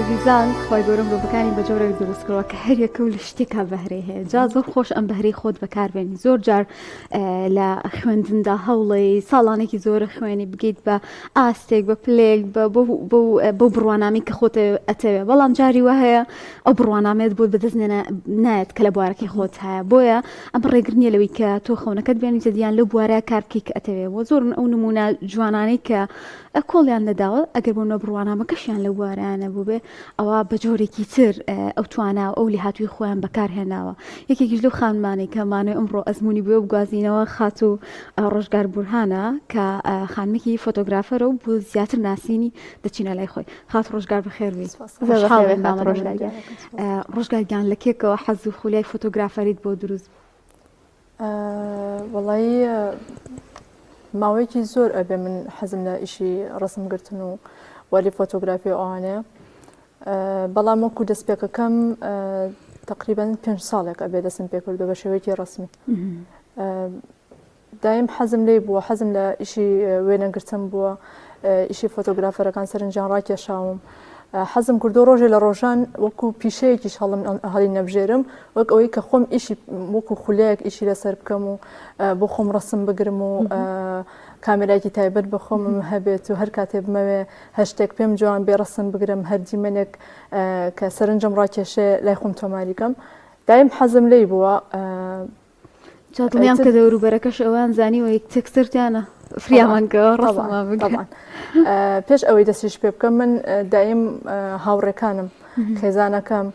ئازیزان خوای گەورە مرۆڤەکانی بە جۆرێک دروست کردووە کە هەر یەکە و لە شتێکا بەهرەی هەیە جا زۆر خۆش ئەم بەهرەی خۆت بەکاربێنی زۆر جار لە خوێندندا هەوڵی ساڵانێکی زۆرە خوێنی بگەیت بە ئاستێک بە پلێک بە بەو بڕوانامی کە خۆت ئەتەوێ بەڵام جاری وە هەیە ئەو بڕوانامێت بۆت بەدەست نایەت کە لە بوارەکەی خۆت هەیە بۆیە ئەم ڕێگر نییە لەوەی کە تۆ خەونەکەت بێنیتە دیان لەو بوارە کار بکەیت کە ئەتەوێ وە زۆرن ئەو نمونە جوانانەی کە کۆڵیان نەداوە ئەگەر بۆ نە بڕوانامەکەشیان لەو بوارەیان نەبووبێ ئەوا بە جۆرێکی تر ئەو توانا و ئەو لێهاتووی خۆیان بەکار هێناوە یەکێکیش لەو خانمانەی کە مانەوەی ئەمڕۆ ئەزمموی بۆ بگوازینەوە خاتوو ڕۆژگار بورهانە کە خانمێکی فۆتۆگرافەرە و بۆ زیاتر ناسینی دەچینە لای خۆی خاتوو ڕۆژگار بەخێربێی ڕۆژگار گیان لە کێکەوە حەز و خولیای فۆتۆگرافەریت بۆ دروست بوو؟ وەڵایی ماوەیەکی زۆر ئەبێ من حەزم لە ئیشی ڕسم گرتن و وەلی فۆتۆگرافی و ئەوانەیە بەڵام وەکو دەستپێکەکەم تقریبا پێ ساڵێک ئەبێ دەستم پێکردو بە شێوەیەکی ڕسمی دایم حەزم لێی بووە، حەزم لە ئیشی وێنەگرتن بووە، ئیشی فۆتۆگرافەرەکان سەرنجیان ڕاکێشاوم. حەزم کردو ڕۆژێ لە ڕۆژان وەکو پیشەیەکیش هەڵم هەڵی نەبژێرم وەک ئەوەی کە خۆم ئیشی وەکو خولیایەک ئیشی لەسەر بکەم و بۆ خۆم ڕەسم بگرم و کامێرایەکی تایبەت بە خۆمم هەبێت و هەر کاتێ بمەوێ هەر شتێک پێم جوان بێ ڕەسم بگرم هەر دیمەنێک کە سەرنجم ڕاکێشێ لای خۆم تۆماری کەم دایم حەزم لێی بووە. جا دڵنیام کە دەوروبەرەکەش ئەوان زانیوە یەک تێکسەرتیانە فریامان کەوە ڕەسمان بگرن. پێش ئەوەی دەستیش پێ بکەم من دایم هاوڕێکانم خێزانەکەم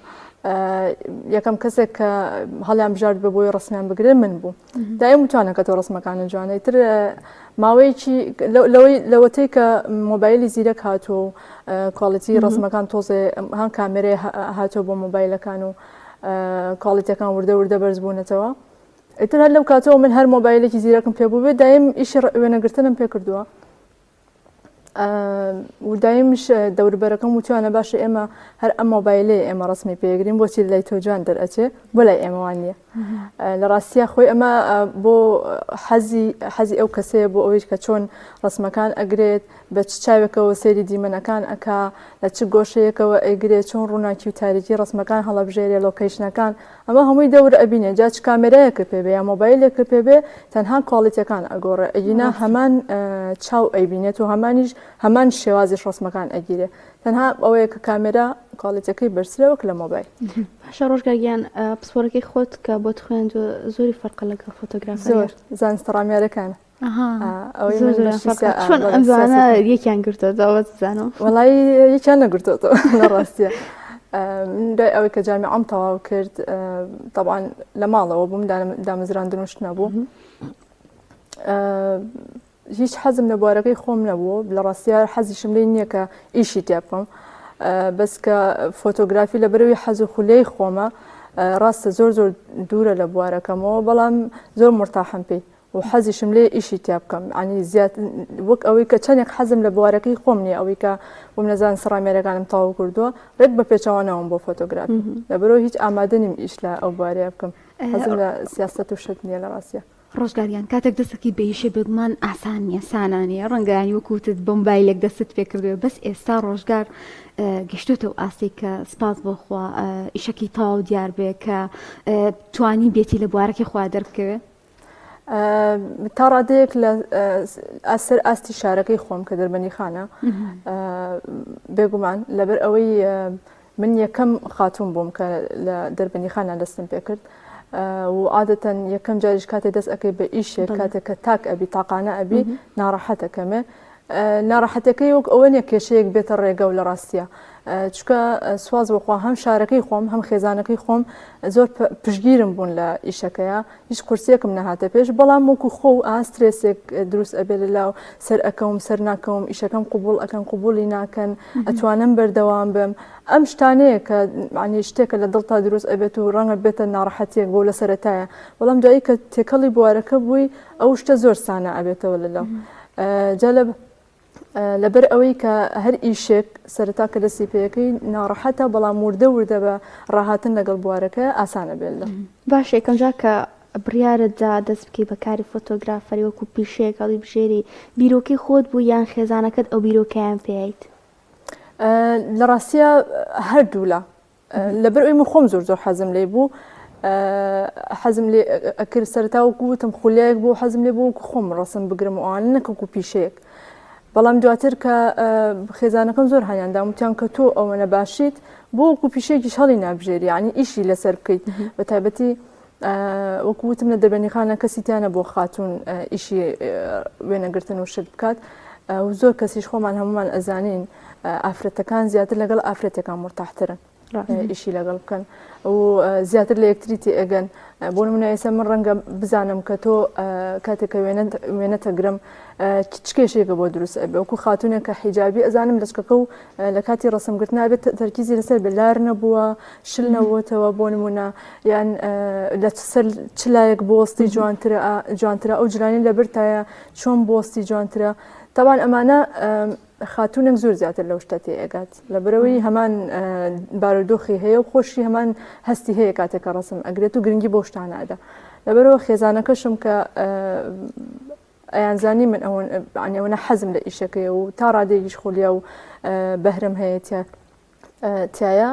یەکەم کەسێک کە هەڵیان بژارد بە بۆی ڕسمیان بگرن من بوو دایم وتوانە کە تۆ ڕسمەکانە جوانە تر ماوەیەکی لەوەی لەوەتەی کە مۆبایلی زیرەک هاتووە و quality ڕسمەکان تۆزێ هەم کامێرەی هاتووە بۆ مۆبایلەکان و quality ەکان وردە وردە بەرز بوونەتەوە ئیتر هەر لەو کاتەوە من هەر مۆبایلێکی زیرەکم پێ بوو بێت دایم ئیشی وێنەگرتنم پێ کردووە و دایمش دەوربەرەکەم وتوانە باشە ئێمە هەر ئەم مۆبایلەیە ئێمە ڕسمی پێگرین بۆچی لای تۆ جوان دەرئەچێ بۆ لای ئێمەوان نییە لە ڕاستیە خۆی ئەمە بۆ حەزی حەزی ئەو کەسەیە بۆ ئەوەی کە چۆن ڕسمەکان ئەگرێت بە چ چاوێکەوە سەیری دیمەنەکان ئەکا، لە چ گۆشەیەکەوە ئەیگرێ، چۆن ڕووناکی و تاریکی ڕەسمەکان هەڵەبژێرێ، location ەکان، ئەمە هەمووی دەور ئەبینێ، جا چ کامێرایەکت پێ بێ یا مۆبایلێکت پێ بێ تەنها quality ەکان ئەگۆڕێ، ئەگینا هەمان چاو ئەیبینێت و هەمانیش هەمان شێوازیش ڕەسمەکان ئەگیرێ، تەنها ئەوەیە کە کامێرا quality ەکەی بەرزترە وەک لە مۆبایل. باشە ڕۆژگار گیان پسپۆڕەکەی خۆت کە بۆت خوێندوە زۆری فەرقە لەگەڵ فۆتۆگرافەر؟ زۆر، زانستە ڕامیارەکانە. چۆن ئەم زانە یەکیان گرتۆتەوە زانم وڵی یەکیان نەگرتۆتەوە لە ڕاستە دوای ئەوەی کە جامیعەم تەواو کرد طبعا لە ماڵەوە بووم دامەزراندن و شت نەبوو هیچ حەزم لە بوارەکەی خۆم نەبوو لە ڕاستە حەزیشم لێ نییە کە ئیشی تیا بکەم بەس کە فۆتۆگرافی لە بەرەوەی حەز و خولیای خۆمە ڕاستە زۆر زۆر دوورە لە بوارەکەمەوە بەڵام زۆر مرتاحم پێی و حەزیشم لێیە ئیشی تیا بکەم یانی زیات وەک ئەوەی کە چەندێک حەزم لە بوارەکەی خۆم نییە ئەوەی کە بۆم لە زانستە ڕامیاریەکانم تەواو کردووە ڕێک بە پێچەوانەوەم بۆ فۆتۆگرافی لەبەرەوە هیچ ئامادە نیم ئیش لە ئەو بوارەیە بکەم حەزم لە سیاسەت و شت نییە لە ڕاستیە. ڕۆژگاریان کاتێک دەستەکەی بە ئیشێ بێگومان ئاسان نییە سانا نییە ڕەنگە یانی وەکو وتت بە مۆبایلێک دەستت پێ کردووە بەس ئێستا ڕۆژگار گەشتۆتە ئەو ئاستەی کە سپاس بۆ خوا ئیشەکەی تەواو دیار بێ کە توانی بێتی لە بوارەکەی خوا دەربکەوێ. تا ڕادەیەک لە ئەسەر ئاستی شارەکەی خۆم کە دەربەنی خانە بێگومان لەبەر ئەوەی من یەکەم خاتون بووم کە لە دەربەنی خانە دەستم پێکرد و عادەتەن یەکەم جاریش کاتێ دەست ئەەکەی بە ئیشێک کاتێک کە تاک ئەبی تاقانە ئەبی ناڕەحەتەکەمێ ناڕەحەتەکەی وەک ئەوە نیە کێشەیەک بێتە ڕێگە و لە ڕاستیە چونکە سواز بۆخوا هەم شارەکەی خۆم هەم خێزانەکەی خۆم زۆر پشگیرم بوون لە ئیشەکەیە هیچ قورسیەکم نەهاتە پێش بەڵام وەکو خۆ و ئاسترێسێک دروست ئەبێ لە لاو سەر ئەکەوم سەر ناکەوم ئیشەکەم قوبول ئەکەن قوبولی ناکەن ئەتوانم بەردەوام بم ئەم شتانەیە کە عنی شتێکە لە دڵتا دروست ئەبێت و ڕەنگە بێتە ناڕەحەتیەک بۆ لە سەرەتایە بەڵام دوایی کە تێکەڵی بوارەکە بووی ئەو شتە زۆر سانا ئەبێتەوە لە لاو جا لە لەبەر ئەوەی کە هەر ئیشێک سەرەتا کە دەستی پێەکەی ناڕەحەتە بەڵام وردە وردە بە ڕاهاتن لەگەڵ بوارەکە ئاسانە بێت لە. باشە یەکەم جار کە بڕیارت دا دەست بکەی بە کاری فۆتۆگرافەری وەکو پیشەیەک هەڵیبژێری بیرۆکەی خۆت بوو یان خێزانەکەت ئەو بیرۆکەیان پێیت؟ لە ڕاستە هەردوولا لەبەر ئەوی من خۆم زۆر زۆر حەزم لێ بوو حەزم لێ ئەکرد سەرتا وەکو وتم خولیایەک بوو حەزم لێ بوو خۆم ڕسم بگرم و ئەوانە نەکەکو پیشەیەک بەڵام دواتر کە خێزانەکەم زۆر هانیان دام وتیان کە تۆ ئەوەنە باشیت بۆ وەکو پیشەیەکیش هەڵی نابژێری یعنی ئیشی لەسەر بکەیت بە تایبەتی وەکو وتم لە دەربەندیخانە کەسی تیانە بۆ خاتوون ئیشی وێنەگرتن و شت بکات و زۆر کەسیش خۆمان هەمومان ئەزانین ئافرەتەکان زیاتر لەگەڵ ئافرەتەکان مرتاحترن ئیشی لەگەڵ بکەن و زیاتر لە یەکتری تێئەگەن بۆ نمونە ئێستا من ڕەنگە بزانم کە تۆ کاتێک کە وێنەتەگرم چ کێشێکە بۆ دروست ئەبێ وەکو خاتونێک کە حیجابی ئەزانم لەچکەکە و لە کاتی ڕسمگرتن ئەبێت تەرکیزی لەسەر بێ لار نەبووە شل نەبووتەوە بۆ نمونە یان لە سەر چ لایەک بۆستی جوانترە جوانترە ئەو جلانی لەبرتایە چۆن بۆستی جوانترە تاوان ئەمانە خاتوونێک زۆر زیاتر لەو شتە تێئەگات لەبەرئەوەی هەمان بارودۆخی هەیە و خۆشی هەمان هەستی هەیە کاتێک کە ڕەسم ئەگرێت و گرنگی بۆ شتانە ئەدا لەبەرەوە خێزانەکەشم کە ئەیانزانی من ئەوەنە حەزم لە ئیشەکەی و تا ڕادەیەکیش خولیا و بەهرم هەیە تایە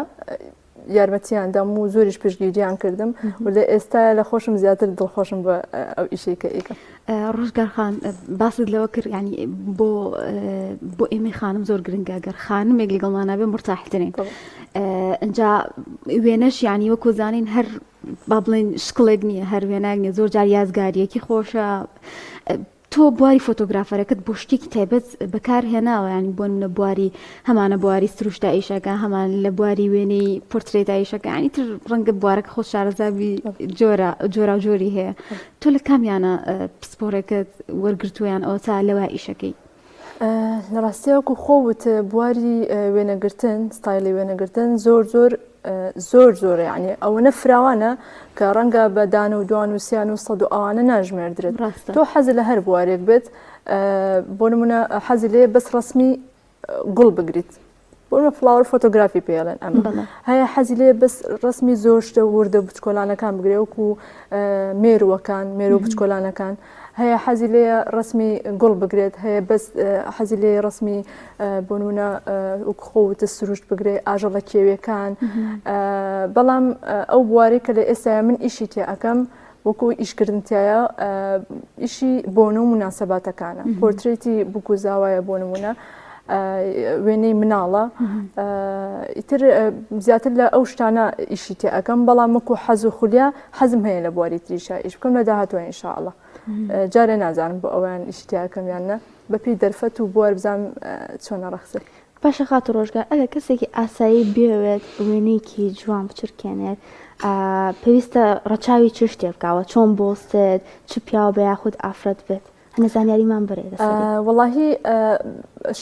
یارمەتیان دام و زۆریش پشتگیریان کردم و لە ئێستا لە خۆشم زیاتر دڵخۆشم بە ئەو ئیشەی کە ئیکەم. ڕۆژگار خان باست لەوە کرد ینی بۆ بۆ ئێمەی خانم زۆر گرنگە گەر خانمێک لەگەڵمانە بێ مرتاحترین ئەجا وێنەش ینی وەکو زانین هەر با بڵێن شکڵێک نییە هەر وێناک نیە زۆر جار یازگاریەکی خۆشە تۆ بواری فۆتۆگرافەرەکەت بۆ شتێکی تایبەت بەکار هێناوە یانی بۆ نمونە بواری هەمانە بواری سروشتا ئیشەکە هەمان لە بواری وێنەی پۆرترێتا ئیشەکە ینی تر ڕەنگە بوارەکە خۆت شارەزابی جۆرە جۆرا و جۆری هەیە تۆ لە کامیانە پسپۆرێکت وەرگرتوویان ئەوە تا لەوە ئیشەکەی لە ڕاستیا وەکو خۆ وت بواری وێنەگرتن ستایلی وێنەگرتن زۆر زۆر زۆر زۆرە یعنی ئەوەنە فراوانە کە ڕەنگە بە دان و دوان و سیان و سەد و ئەوانە ناژمێردرێت تۆ حەز لە هەر بوارێک بێت بۆ نمونە حەزی لێ بەس ڕسمی گوڵ بگریت بۆ flower photography پێڵێن ئەمە هەیە حەزی لێ بەس ڕسمی زۆر شتە وردە بچکۆلانەکان بگرێ وەکو مێروەکان مێرو بچکۆلانەکان هەیە حەزی لێیە ڕەسمی گوڵ بگرێت هەیە بەس حەزی لێ ڕەسمی بۆ نمونە وەک خۆوتە سروشت بگرێ ئاژەڵە کێویەکان بەڵام ئەو بوارەی کە لە ئێستاە من ئیشی تێ ئەەکەم وەکو ئیشکردن تایە ئیشی بۆن و مناسباتەکانە پۆرترێتی بوک و زاوایە بۆ نمونە وێنەی مناڵە ئیتر زیاتر لە ئەو شتانە ئیشی تێ ئەەکەم بەڵام وەکو حەز و خولیا حەزم هەیە لە بواری تریشا ئیش بکەم لە داهاتوە ئینشاءاللە جارێ نازانم بۆ ئەویان ئیشی تیا ئەکەم یان نە بەپێی دەرفەت و بوار بزانم چۆنە ڕەخسێ. باشە خاتوو ڕۆژگار ئەگەر کەسێکی ئاسایی بێوێت وێنەیەکی جوان بچرکێنێت پێویستە ڕەچاوی چ شتێ بکاوە چۆن بۆستێت چ پیاو بە یاخود ئافرەت بێت هەنە زانیاریمان بەرێ لەسەری. وەڵاهی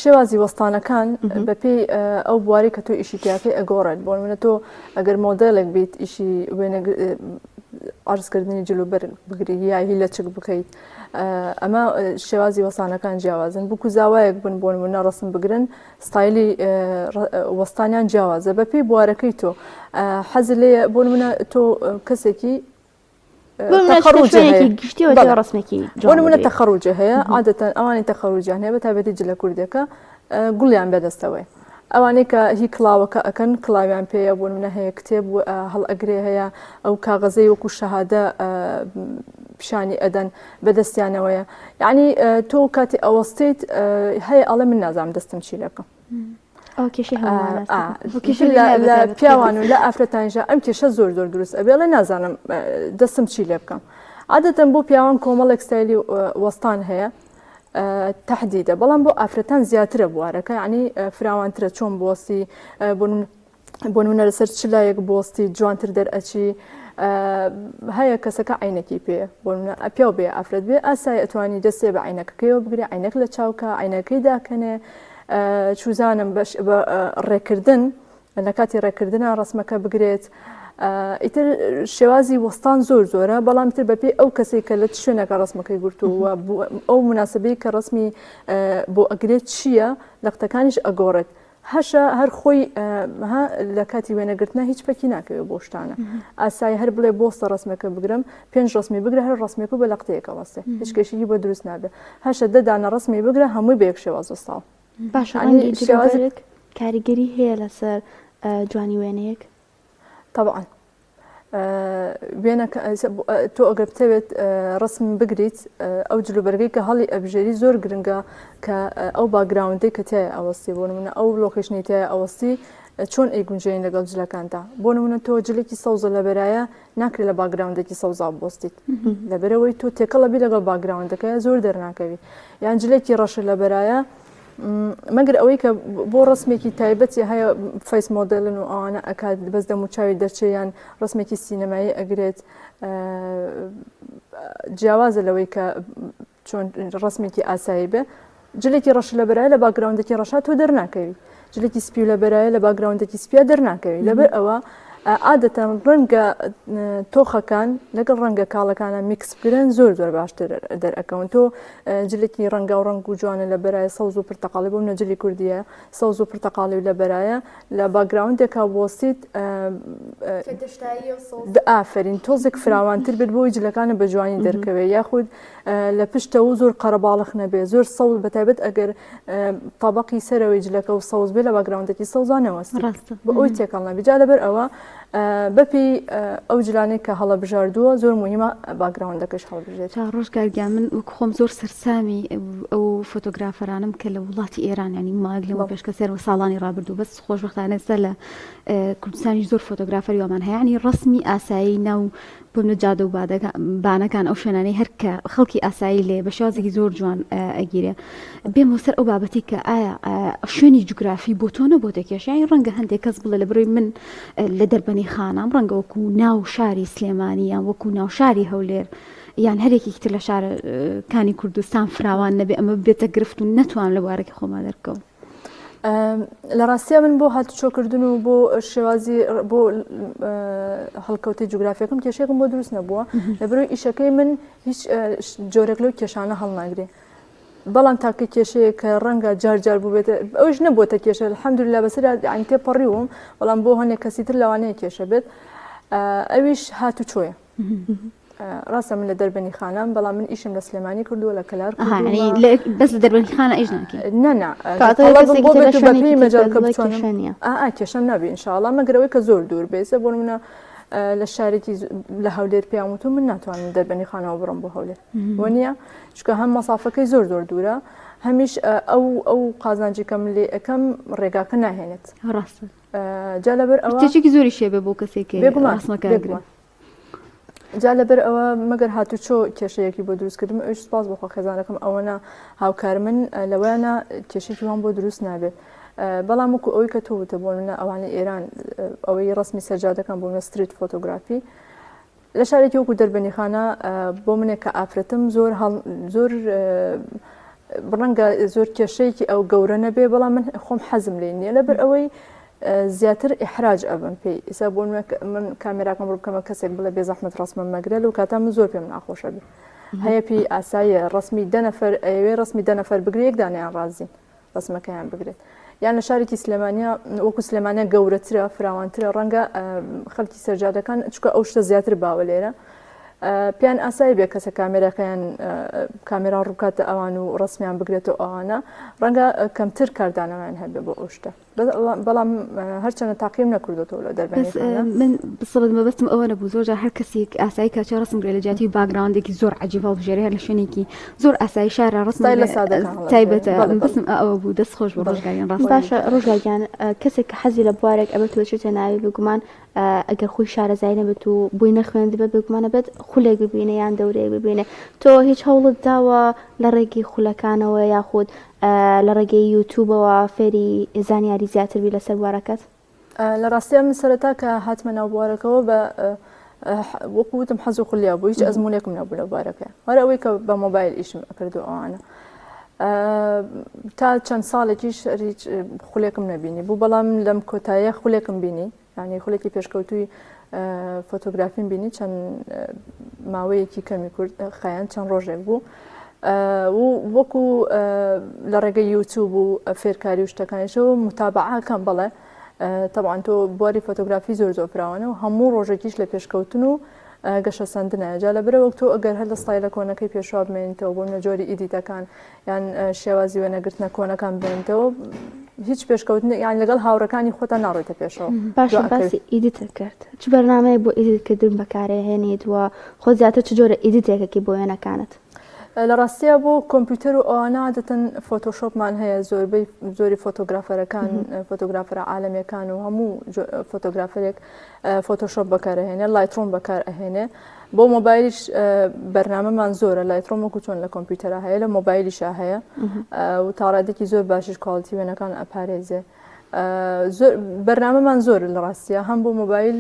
شێوازی وەستانەکان بەپێی ئەو بوارەی کە تۆ ئیشی تیاکەی ئەگۆڕێت بۆ نمونە تۆ ئەگەر مۆدێلێک بیت ئیشی وێنە عەرزکردنی جلوبەرگ بگری یا هی لەچک بکەیت ئەمە شێوازی وەسانەکان جیاوازن بوک و زاوایەک بن بۆ نمونە ڕسم بگرن ستایلی وەستانیان جیاوازە بەپێی بوارەکەی تۆ حەز لێ بۆ نمونە تۆ کەسێکی بۆ نمونە تەخەڕوجە هەیە عادەتەن ئەوانی تەخەڕوجیان هەیە بە تایبەتی جلە کوردەکە گوڵیان بەدەستەوەی ئەوانەی کە هی کڵاوەکە ئەکەن کڵاویان پێیە بۆ نمونە هەیە کتێب هەڵئەگرێ هەیە ئەو کاغەزەی وەکو شەهادە پیشانی ئەدەن بەدەستیانەوەیە یعنی تۆ کاتی ئەوەستیت هەیە ئەڵێ من نازانم دەستم چی لێ بکەم لە پیاوان و لە ئافرەتانیشا ئەم کێشە زۆر زۆر دروست ئەبێ ئەڵێ نازانم دەستم چی لێ بکەم عادەتەن بۆ پیاوان کۆمەڵێک ستایلی وەستان هەیە تهدیدە بەڵام بۆ ئافرەتان زیاترە بوارەکە ینی فراوانترە چۆن بۆستی بۆ نمونە لەسەر چ لایەک بۆستی جوانتر دەرئەچی هەیە کەسەکە عینەکی پێ بۆ نمونە پیاو بێ ئافرەت بێ ئاسای ئەتوانی دەستێ بە عینەکەکەیەوە بگرێ عینەک لە چاوکە عینەکەی داکەنێ چوزانم بەش بە ڕێکردن لە کاتی ڕێکردنا ڕسمەکە بگرێت ئیتر شێوازی وەستان زۆر زۆرە بەڵام تر بەپێی ئەو کەسێک کە لە شوێنەکە ڕسمەکەی گرتووە ئەو مناسبەی کە ڕسمی بۆ ئەگرێت چییە لەقتەکانیش ئەگۆڕێت هەشە هەر خۆی ها لە کاتی وێنەگرتنا هیچ پەکی ناکەوێ بۆ شتانە ئاسایی هەر بڵێ بۆستە ڕسمەکە بگرم پێنج ڕسمی بگرە هەر ڕسمێک و بە لەقتەیەکە وەستێ هیچ کێشێکی بۆ دروست نابێ هەشە دە دانە ڕسمی بگرە هەمووی بە یەک شێواز وەستاوە باشە ڕەنگی جلوبەرگ؟ کاریگەری هەیە لەسەر جوانی وێنەیەک؟ تەبعەن وێنەکە تۆ ئەگەر بتەوێت ڕسم بگریت ئەو جلوبەرگەی کە هەڵی ئەبژێری زۆر گرنگە کە ئەو background ەی کە تای ئەوەستی بۆ نمونە ئەو location ی تای ئەوەستی چۆن ئەیگونجێن لەگەڵ جلەکاندا بۆ نمونە تۆ جلێکی سەوزە لەبەرایە ناکرێت لە background ێکی سەوزا بۆستیت لەبەرەوەی تۆ تێکەڵە بی لەگەڵ background ەکە زۆر دەرناکەوی یان جلێکی ڕەشە لەبەرایە مەگەر ئەوەی کە بۆ ڕسمێکی تایبەتی هەیە face model ن و ئەوانە ئەکات بەس دەم و چاوی دەرچێ یان ڕسمێکی سینەمایی ئەگرێت جیاوازە لەوەی کە چۆن ڕسمێکی ئاسایی بێ جلێکی ڕەش لە بەرای لە background ێکی ڕەشا تۆ دەرناکەوی جلێکی سپی لە بەرایە لە background ێکی سپیا دەرناکەوی لەبەر ئەوە عادەتەن ڕەنگە تۆخەکان لەگەڵ ڕەنگە کاڵەکانە میکس بکرێن زۆر زۆر باشتر دەرئەکەون تۆ جلێکی ڕەنگا و ڕەنگ و جوانە لە بەرایە سەوز و پرتەقاڵی بۆ منە جلی کوردیە سەوز و پرتەقاڵی و لە بەرایە لە background ێکا بۆسیت ئافرین تۆزێک فراوانتر بێت بۆی جلەکانە بە جوانی دەرکەوێت یاخود لە پشتەوە زۆر قەرەباڵخ نەبێ زۆر سەوز بەتایبەت ئەگەر تابقی سەرەوەی جلەکە و سەوز بێ لە background ێکی سەوزا نەوەستی ڕاستە بۆ ئەوی تێکەڵ نەبی جا لەبەر ئەوە بەپی ئەو جلانەی کە هەڵەبژاردووە زۆر مهمە background ەکەش هەڵبژێت. جا ڕۆژگار گیان من وەک خۆم زۆر سەرسامی ئەو photographer انم کە لە وڵاتی ئێران ینی ماوەیەک لەمە پێش کە سێر ساڵانی ڕابردوو بەس خۆشبەختانە ئێستا لە کوردستانیش زۆر photographer ی وامان هەیە ینی ڕسمی ئاسایی ناو بۆ منە جادە و بانەکان ئەو شوێنانەی هەر کە خەڵکی ئاسایی لێ بە شێوازێکی زۆر جوان ئەگیرێ بێمەوە سەر ئەو بابەتی کە ئایا شوێنی جوگرافی بۆ تۆ نەبۆتە کێشە یانی ڕەنگە هەندێک کەس بڵێ لە بڕی من لە دەربەنی خانام ڕەنگە وەکو ناو شاری سلێمانی یان وەکو ناو شاری هەولێر یان هەرێکی تر لە شارەکانی کوردستان فراوان نەبێ ئەمە بێتە گرفت و نەتوان لە بوارەکە خۆما دەرکەوم. لە ڕاستیا من بۆ هاتوچۆکردن و بۆ شێوازی بۆ هەڵکەوتەی جوگرافیەکەم کێشێکم بۆ دروست نەبووە لەبەرەوەی ئیشەکەی من هیچ جۆرێک لەو کێشانە هەڵناگرێ بەڵام تاکە کێشەیە کە ڕەنگە جار جار بووبێتە ئەوش نەبووتە کێشە الحەمدلله بەسەر یانی تێپەڕیوم بەڵام بۆ هەندێک کەسی تر لەوانەیە کێشە بێت ئەویش هاتوچۆیە ڕاستە من لە دەربەنی خانام بەڵام من ئیشم لە سلێمانی کردووە لە کەلار بەس لە دەربەنی خانە ئیش ناکەی نەنا کێشەم نابی ئینشاءڵا مەگەرەوەی کە زۆر دوور بێسە بۆ منە لە شارێکی لە هەولێر پێیان وتو من ناتوانم دەربەنی خانەوە بڕم بۆ هەولێر بۆ نییە چکە هەم مەسافەکەی زۆر زۆر دوورە هەمیش ئەو ئەو قازانجی کەم لێ ئەەکەم ڕێگاکە ناهێنێت ڕاستە جا لەبەر ئەوە شتێکی زۆری شێبێ بۆ کەسێک بێگومان ڕسمەکە بێگومان جا لەبەر ئەوە مەگەر هاتوچۆ کێشەیەکی بۆ دروست کردم ئەویش سپاس بۆ خوا خێزانەکەم ئەوەنە هاوکار من لەوەیانە کێشێکی وام بۆ دروست نابێت بەڵام وەکو ئەوەی کە تۆ وتە بۆ منە ئەوانەی ئێران ئەوەی ڕسمی سەرجادەکان بۆ منە street photography لە شارێکی وەکو دەربەنیخانە بۆ منێک کە ئافرەتم زۆر زۆر ڕەنگە زۆر کێشەیەکی ئەو گەورە نەبێ بەڵام من خۆم حەزم لێ نییە لەبەر ئەوەی زیاتر ئیحراج ئەبم پێی ئیسا بۆ من کامێراکەم ڕوو بکەمە کەسێک بڵێ بێزەحمەت ڕسمم مەگرە لەو کاتە من زۆر پێم ناخۆشە بێ هەیە پێی ئاساییە ڕسمی دە نەفەر ئەیەوێ ڕسمی دە نەفەر بگرێ یەک دانەیان ڕازین ڕسمەکەیان بگرێت یان لە شارێکی سلێمانیا وەکو سلێمانیا گەورەترە فراوانترە ڕەنگە خەڵکی سەرجادەکان چکە ئەو شتە زیاتر باوە لێرە پیان ئاسایی بێ کەسە کامێراکەیان کامێرا ڕووکاتە ئەوان و ڕسمیان بگرێتەوە ئەوانە ڕەنگە کەمتر کاردانەوەیان هەبێ بۆ ئەو شتە بەڵام هەرچەنە تاقیم نەکردوەوە لە دەربەنی من بسڵت مەبەستم ئەوە نەبوو زۆر جار هەر کەسێک ئاسایی کاچە ڕسم گرێ لە جیاتی background ێکی زۆر عجیب هەڵبژێرێ هەر لە شوێنێکی زۆر ئاسایی شارە ڕسم لە سادەکان تایبەتە بەسم ئەوە بوو دەست خۆش بۆ ڕۆژگاریان ڕاست باشە ڕۆژگاریان کەسێک کە حەزی لە بوارێک ئەبێت و چێتە ناوی بێگومان ئەگەر خۆی شارەزای نەبێت و بۆی نەخوێندبێت بێگومان ئەبێت خولێک ببینێ یان دەورەیەک ببینێ تۆ هیچ هەوڵت داوە لە ڕێگەی خولەکانەوە یاخود لە ڕێگەی یوتوبەوە فێری زانیاری زیاتر بی لەسەر بوارەکەت؟ لە ڕاستیا من سەرەتا کە هاتمە ناو بوارەکەوە بە وەکو وتم حەز و خولیا بوو هیچ ئەزمونێکم نەبوو لە بوارەکە هەر ئەوەی کە بە مۆبایل ئیشم ئەکرد و ئەوانە تا چەند ساڵێکیش هیچ خولێکم نەبینی بوو بەڵام لەم کۆتاییە خولێکم بینی یانی خولێکی پێشکەوتووی فۆتۆگرافیم بینی چەند ماوەیەکی کەمی کورد خایەن چەند ڕۆژێک بوو و وەکو لە ڕێگەی یوتیوب و فێرکاری و شتەکانیشەوە متابعەکەم بەڵێ تەبعەن تۆ بواری فۆتۆگرافی زۆر زۆر فراوانە و هەموو ڕۆژێکیش لە پێشکەوتن و گەشەسەندنە جا لەبەرە وەک تۆ ئەگەر هەر لە ستایلە کۆنەکەی پێشوا بمێنیتەوە بۆ نە جۆری edit ەکان یان شێوازی وێنەگرتنە کۆنەکان بمێنیتەوە. هیچ پێشکەوتنێک یان لەگەڵ هاوڕەکانی خۆتان ناڕۆیتە پێشەوە. باشە باسی edit ت کرد چ بەرنامەیەک بۆ edit کردن بەکارئەهێنیت و خۆت زیاتر چ جۆرە edit ێکەکی بۆ وێنەکانت؟ لە ڕاستیا بۆ کۆمپیوتەر و ئەوانە عادەتەن فۆتۆشۆپمان هەیە زۆربەی زۆری فۆتۆگرافەرەکان فۆتۆگرافەرە عالەمیەکان و هەموو فۆتۆگرافەرێک فۆتۆشۆپ بەکارئەهێنێ لایترۆم بەکار ئەهێنێ بۆ مۆبایلیش بەرنامەمان زۆرە لایترۆم وەکو چۆن لە کۆمپیوتەرە هەیە لە مۆبایلیشا هەیە و تاڕادێکی زۆر باشیش quality وێنەکان ئەپارێزێ زۆر بەرنامەمان زۆر لە ڕاستە هەم بۆ مۆبایل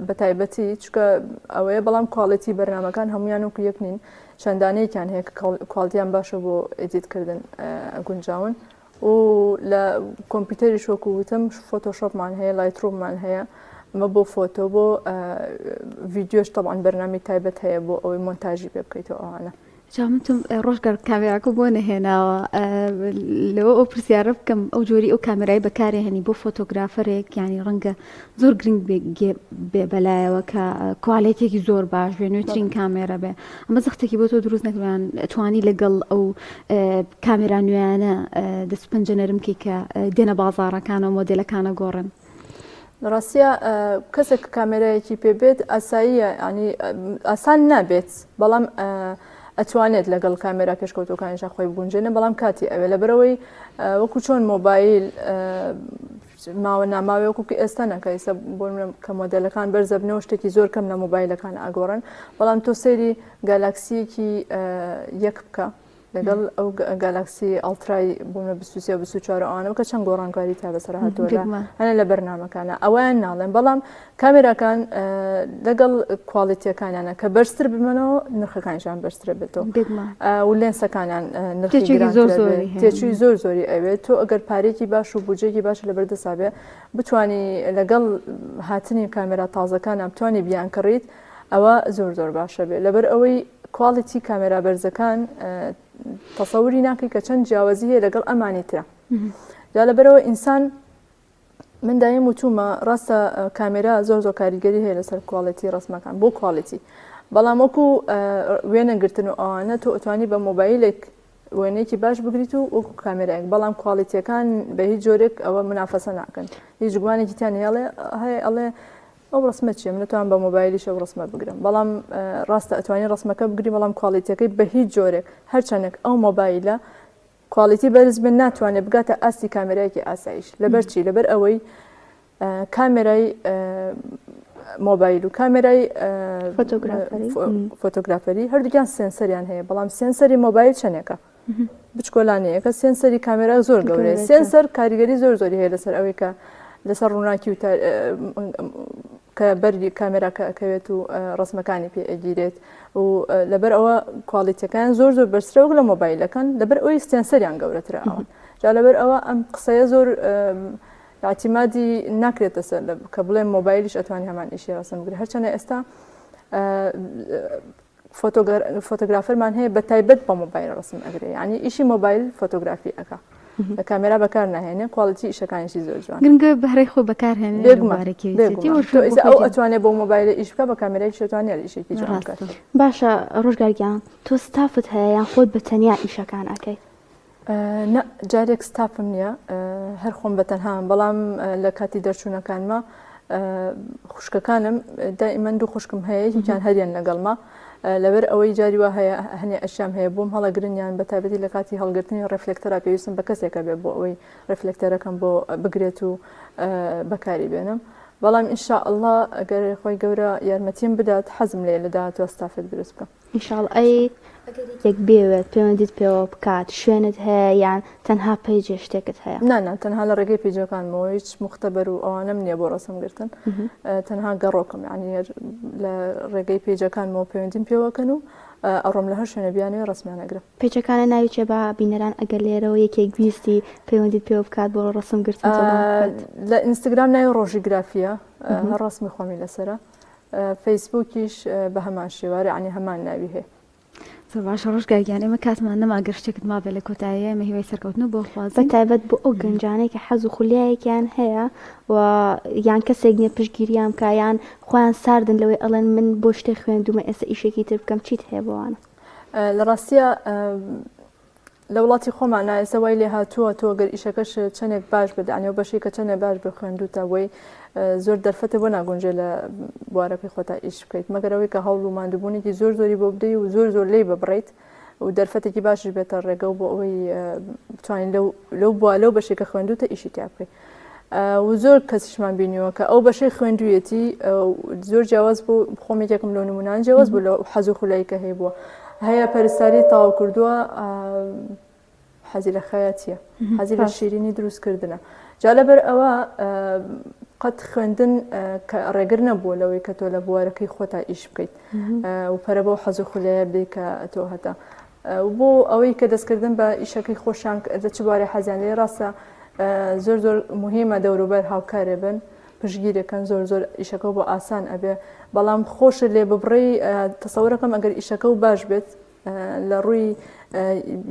بە تایبەتی چکە ئەوەیە بەڵام quality بەرنامەکان هەمویان وەکو یەک نین چەندانەیەکیان هەیە کە quality یان باشە بۆ edit کردن گونجاون و لە کۆمپیوتەریش وەکو وتم فۆتۆشۆپمان هەیە لایتروممان هەیە ئەمە بۆ فۆتۆ بۆ ڤیددیۆش تەبان بەرنامی تایبەت هەیە بۆ ئەوەی مۆنتاژی پێ بکەیتەوە ئەوانە. جا من تۆم ڕۆژگار کامێراکە بۆ نەهێناوە لەوە ئەو پرسیارە بکەم ئەو جۆری ئەو کامێرای بەکارێ هەنی بۆ فۆتۆگرافەرێک یانی ڕەنگە زۆر گرنگ بێ بەلایەوە کە quality ێکی زۆر باش بێ نوێترین کامێرە بێ ئەمە زەختێکی بۆ تۆ دروست نەکردیان توانی لەگەڵ ئەو کامێرا نوێیانە دەست پەنجە نەرم کەی کە دێنە بازاڕەکانەوە مۆدێلەکانە گۆڕن. ڕاستە کەسێک کە کامێرایەکی پێ بێت ئاساییە ینی ئاسان نابێت بەڵام ئەتوانێت لەگەڵ کامێرا پێشکەوتەکانیشا خۆی بگونجێنە بەڵام کاتی ئەوێ لەبەرەوەی وەکو چۆن مۆبایل ماوە ناماوێ وەکو کە ئێستا نەکە ئێستا بۆ کە مۆدلەکان بەرزەبنەوە شتێکی زۆر کەم لە مۆبایلەکان ئاگۆڕن بەڵام تۆ سەیری گالاکسیەکی یەک بکە لەگەڵ ئەو گالاکسی ئەڵترای بوونە 23 24 ئەوانە کە چەند گۆڕانکاری تا بەسەر هاتووە هەنە لە بەرنمەکانە ئەویان ناڵێن بەڵام کامێراکان لەگەڵ quality ەکانیانە کە بەرزتر بمەنەوە نرخەکانیشان بەرزترە بێتەوە و لێنسەکانیان نرخی زۆر تێچووی زۆر زۆری ئەوێت تۆ ئەگەر پارێکی باش و بودجەیەکی باش لەبەردەسا بێ بتانی لەگەڵ هاتنی کامێرا تازەکانە بتانی بیان کڕیت ئەوە زۆر زۆر باشە بێ لەبەر ئەوەی quality کامێرا بەرزەکان تەسەوری ناکەی کە چەند جیاوازی هەیە لەگەڵ ئەمانی ترە جا لەبەرەوە ئینسان من دایم وتومە ڕاستە کامێرا زۆر زۆر کاریگەری هەیە لەسەر quality ڕسمەکان بۆ quality بەڵام وەکو وێنە گرتن و ئەوانە تۆ ئەتوانی بە مۆبایلێک وێنەیەکی باش بگریت و وەکو کامێرایەک بەڵام quality ەکان بە هیچ جۆرێک ئەوە منافەسە ناکەن هیچ گومانێکی تیان هێڵێ هەیە ئەڵێ ئەو ڕسمە چیە من توان بە مۆبایلیش ئەو ڕسمە بگرم بەڵام ڕاستە ئەتوانی ڕسمەکە بگری بەڵام quality ەکەی بە هیچ جۆرێک هەرچەندێک ئەو مۆبایلە quality بەرز بێت ناتوانێت بگاتە ئاستی کامێرایەکی ئاسایش لەبەر چی لەبەر ئەوەی کامێرای مۆبایل و کامێرای فۆتۆگرافەری هەردووکیان سێنسەریان هەیە بەڵام سێنسەری مۆبایل چەندێکە بچکۆلانەیەکە سێنسەری کامێرا زۆر گەورەیە سێنسەر کاریگەری زۆر زۆری هەیە لەسەر ئەوەی کە لەسەر ڕووناکی و کە بەری کامێراکە ئەکەوێت و ڕسمەکانی پێ ئەگیرێت و لەبەر ئەوە quality ەکان زۆر زۆر بەرزترە وەک لە مۆبایلەکان لەبەر ئەوی سێنسەریان گەورەترە ئەوان جا لەبەر ئەوە ئەم قسەیە زۆر اعتیمادی ناکرێتە سەر کە بڵێم مۆبایلیش ئەتوانی هەمان ئیشی ڕسم بگرێت هەرچەنە ئێستا فۆتۆگرافەرمان هەیە بە تایبەت بە مۆبایل ڕسم ئەگرێ یعنی ئیشی مۆبایل فۆتۆگرافی ئەکا لە کامێرا بەکار ناهێنێ quality ئیشەکانیشی زۆر جوان گرنگە بەهرەی خۆی بەکارهێنێ ئەو ئەتوانێ بۆ مۆبایلە ئیش بکە بە کامێرای شتوانێت ئیشێکی جوان بکات باشە ڕۆژگار گیان تۆ ستافت هەیە یان خۆت بە تەنیا ئیشەکان ئەکەیت نا جارێک ستافم نییە هەر خۆم بە تەنهام بەڵام لە کاتی دەرچوونەکانمە خوشکەکانم دائیمەن دوو خوشکم هەیە یەکیان هەریان لەگەڵمە لەبەر ئەوەی جاری وا هەیە هەنێ ئەشیام هەیە بۆم هەڵەگرن یان بە تایبەتی لە کاتی هەڵگرتنی reflector ا پێویستم بە کەسێکە بێ بۆ ئەوەی reflector ەکەم بۆ بگرێت و بەکاری بێنم بەڵام إن شاء الله ئەگەر خۆی گەورە یارمەتیم بدات حەزم لێ لە داهاتوە ستافێک دروست بکەم. ان شاء اللە ئەی ئەگەر یەکێک بێوێت پەیوەندیت پێوە بکات شوێنت هەیە یان تەنها page ێ شتێکت هەیە؟ نا نا تەنها لە ڕێگەی page ەکانمەوە هیچ مختبر و ئەوانەم نییە بۆ ڕەسم گرتن تەنها گەڕۆکم یعنی لە ڕێگەی page ەکانمەوە پەیوەندیم پێوەکەن و ئەڕۆم لە هەر شوێنە بیانەوێ ڕەسمیان ئەگرم. page ەکانە ناوی چیە با بینەران ئەگەر لێرەوە یەکێک ویستی پەیوەندیت پێوە بکات بۆ ڕەسم گرتن تۆ بۆ لە ئینستاگرام ناوی ڕۆژی گرافیە هەر ڕەسمی خۆمی لەسەرە فەیسبووکیش بە هەمان شێوە یەعنی هەمان ناوی هەیە. زۆر باشە ڕۆژگار گیان ئێمە کاتمان نەما گەر شتێکت مابێ لە کۆتایی ئێمە هیوای سەرکەوتنت بۆ خوازین. بە تایبەت بۆ ئەو گەنجانەی کە حەز و خولیایەکیان هەیە و یان کەسێک نیە پشتگیریان بکا یان خۆیان ساردن لەوەی ئەڵێن من بۆ شتێک خوێندومە ئێستا ئیشێکی تر بکەم چیت هەیە بۆ ئەوانە؟ لە ڕاستیا. لە وڵاتی خۆمانا ئێستا وای لێ هاتووە تۆ گەر ئیشەکەش چەندێک باش بێت یانی ئەو بەشەی کە چەندێک باش بێ خوێندووتە بۆی زۆر دەرفەتە بۆ ناگونجێ لە بوارەکەی خۆتا ئیش بکەیت مەگەر ئەوەی کە هەوڵ و ماندووبوونێکی زۆر زۆری بۆ بدەی و زۆر زۆر لێی ببڕیت و دەرفەتێکی باشیش بێتە ڕێگە و بۆ ئەوەی بتوانین لەو لەو بوا لەو بەشێک کە خوێندوتە ئیشی تیا بکەیت و زۆر کەسیشمان بینیوە کە ئەو بەشەی خوێندویەتی زۆر جیاواز بوو خۆم یەکێکم لەو نمونان جیاواز بوو لە حەز و خولایی کە هەیبووە هەیە پەرستاری تەواو کردووە حەزی لە خەیاتیە حەزی لە شیرینی دروستکردنە جا لەبەر ئەوە قەت خوێندن کە ڕێگر نەبووە لەوەی کە تۆ لە بوارەکەی خۆتا ئیش بکەیت و پەرە بەو حەز و خولەیە بدەیت کە تۆ هەتا بۆ ئەوەی کە دەستکردن بە ئیشەکەی خۆشیان لە چ بوارێ حەزیان لێ ڕاستە زۆر زۆر مهمە دەوروبەر هاوکارێ بن پشگیرەکەن زۆر زۆر ئیشەکە بۆ ئاسان ئەبێ بەڵام خۆشت لێ ببڕی تەسەورەکەم ئەگەر ئیشەکە و باش بێت لە ڕووی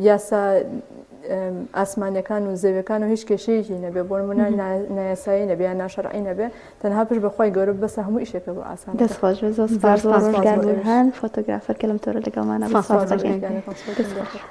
یاسا ئاسمانەکان و زەویەکان و هیچ کێشەیەکی نەبێ بۆ نمونە نایاسایی نەبێ یان ناشەرعی نەبێ تەنها پشت بەخوای گەورە بەسە هەموو ئیشێکە بۆ ئاسان دەست خۆش بێ زۆر سپاس بۆ ڕۆژگار بورهان فۆتۆگرافەر کە لەم تۆرە لەگەڵمانە بوو. سپاس دەکەین. دەست خۆش.